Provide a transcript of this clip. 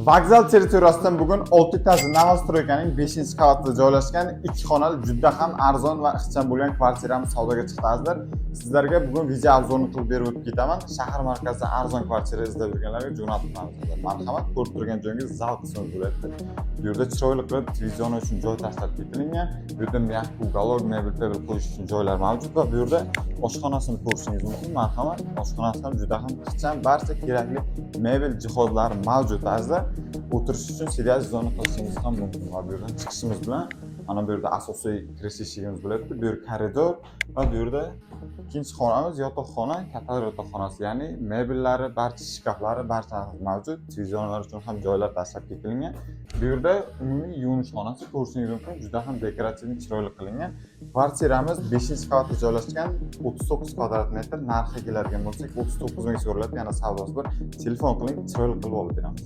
Vokzal territoriyasidan bugun 6 etajli новостройка ning 5-qavatida joylashgan ikki xonali, juda ham arzon va ixcham bo'lgan kvartiramiz savdoga chiqdi, azizlar. Sizlarga bugun video обзор ni qilib berib o'tib ketaman. Shahar markazida arzon kvartira izlab yurganlarga jo'natib qo'yamiz. Marhamat, ko'rib turgan joyingiz zal qismi bo'lyapti. Bu yerda chiroyli qilib televizor uchun joy tashlab ketilgan. Bu yerda мягкий уголок, mebel pebel qo'yish uchun joylar mavjud va bu yerda oshxonasini ko'rishingiz mumkin. Marhamat, oshxonasi ham juda ham ixcham, barcha kerakli mebel jihozlari mavjud, azizlar. O'tirish uchun сидячий zona qilishingiz ham mumkin va bu yerdan chiqishimiz bilan mana bu yerda asosiy kirish eshigimiz bo'lyapti. Bu yer koridor va bu yerda ikkinchi xonamiz yotoqxona, katta yotoqxonasi, ya'ni mebellari, barcha shkaflari, barcha mavjud. Televizorlar uchun ham joylar tashlab ketilgan. Bu yerda umumiy yuvinish xonasi ko'rishingiz mumkin, juda ham dekorativ, chiroyli qilingan. Kvartiramiz 5-qavatda joylashgan, 39 kvadrat metr. Narxi keladigan bo'lsak, 39 ming so'raladi, yana savdosi bor. Telefon qiling, chiroyli qilib olib beramiz.